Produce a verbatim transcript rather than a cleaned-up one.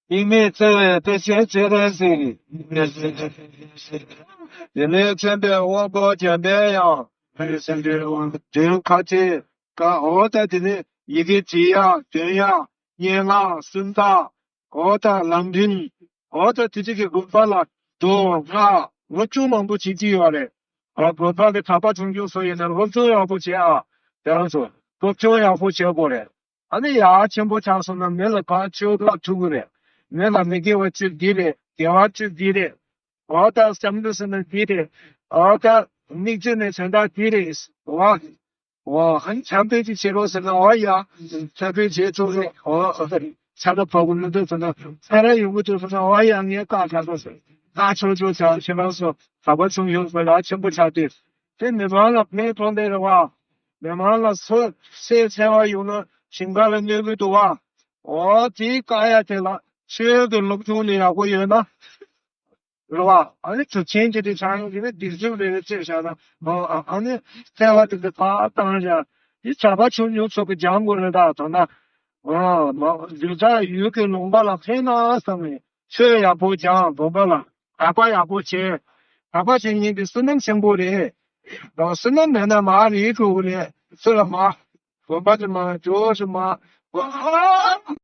དབྱིངས་མེད་བརྩེ་བའི་བདེ་ཆེན་སྤྱན་རས་གཟིགས། དེ་ནས་མཚན་དཔེའི་དབང་པོ་འཇམ་པའི་དབྱངས། དོན་ཁ་ཆེ་ཀ་འོ་ད་དེ་ནས་ཡི་གེ་བྲིས་ཡག་འདོན་ཡག་སྙན་ངག་སུམ་རྟགས། འོ་ད་ལམ་རིམ། འོ་ད་དེ་དེ་གི་དགོན་པ་ལ་མདོ་སྔགས་ལོ་ཅུང་མང་པོ་བྱེད་ཀྱི་ཡོད་རེད། ཨ་དགོན་པ་གི་གྲྭ་པ་ཆུང་ཆུང་ཚོ་ཡིན་ན་སློབ་སྦྱོང་ཡག་པོ་བྱེད་ཨ། དེ་རང་ཚོ་སློབ་སྦྱོང་ཡག་པོ་བྱེད་དགོས་རེད། ཨ་ནི་ཡར་ཆེན་པོ་ཆགས་སོང་ན་མི་ལ་ཕར་ཆོས་ལ་ཐུག་གི་རེད། མི་ལ་མི་དགེ་བ་བཅུ་འདི་རེད། དགེ་བ་བཅུ་འདི་རེད། འོ་ད་བསམ་བློ་ཟེར་ན་འདི་རེད། འོ་ད་མིག་ཆུ་ནས་བྱ་འདྲ་འདི་རེད། འོ། འོ་ཨ་ནི་འཆམ་མཐུན་ཅིག་བྱེད་རོགས་ཟེར་ན་འོ་ཡ། འཆམ་མཐུན་བྱེད་ཐུབ་རེད། འོ་ཨ་ད་རེད། ཆ་ད་བབ་གི་མི་འདུག་ཟེར་ན་ཚ་ར་ཡོང་གི་འདུག་ཟེར་ན་འོ་ཡ་ངས་བཀག་བཞག་རོགས་ཟེར། ད་ཆོག་ཆོག་བྱ་ཁྱེད་རང་ཚོ་གྲྭ་པ་ཆུང་ཆུང་ཚོ་ཡ་ཆེན་པོ་ཆགས་དུས། དེ་མི་མང་ལ་ཕན་ཐོགས་འདི་རེད་བ། མི་མང་ལ་སོ་སོའི་འཚེ་བ་ཡོང་ན་ཞིང་ཁ་ལ་གནོད་གི་འདུག་བ། འོ་དེའི་བཀག་ཡ་དེ་ལ་ཆོས་ཀྱི་སློབ་སྦྱོང་ནི་ཡག་པོ་ཡོད་ན། རེད་བ། ཨ་ནི་གྲུབ་ཆེན་གྱི་དེ་ཆགས་ཡོང་གི་ནི་སྡིག་སྒྲིབ་རེ་རེ་བཅད་བཞག་ན། འོ་ཨ་ཨ་ནི་བསྟན་པ་དེ་འདི་ཕར་བཏང་བཞག་དེ་གྲྭ་པ་ཆུང་ཆུང་ཚོ་གི་སྦྱང་དགོས་རེད་ད་དོ་ན། འོ་མ་ཡུལ་ས་ཡུལ་གྱི་ལུང་པ་ལ་ཕན་ན་བསམ་ནས་ཆོས་ཡག་པོ་སྦྱང་དགོན་པ་ལ་གྲྭ་པ་ཡག་པོ་བྱེད། གྲྭ་པ་བྱེད་མཁན་དེ་བསོད་ནམས་ཆེན་པོ་རེད། ད་བསོད་ནམས་མེད་ན་མར་རིལ་འགྲོ་གི་རེད་ཚུར་ལ་མར། དགོན་པ་དེ་མར་འགྲོ་ཞིག་མར།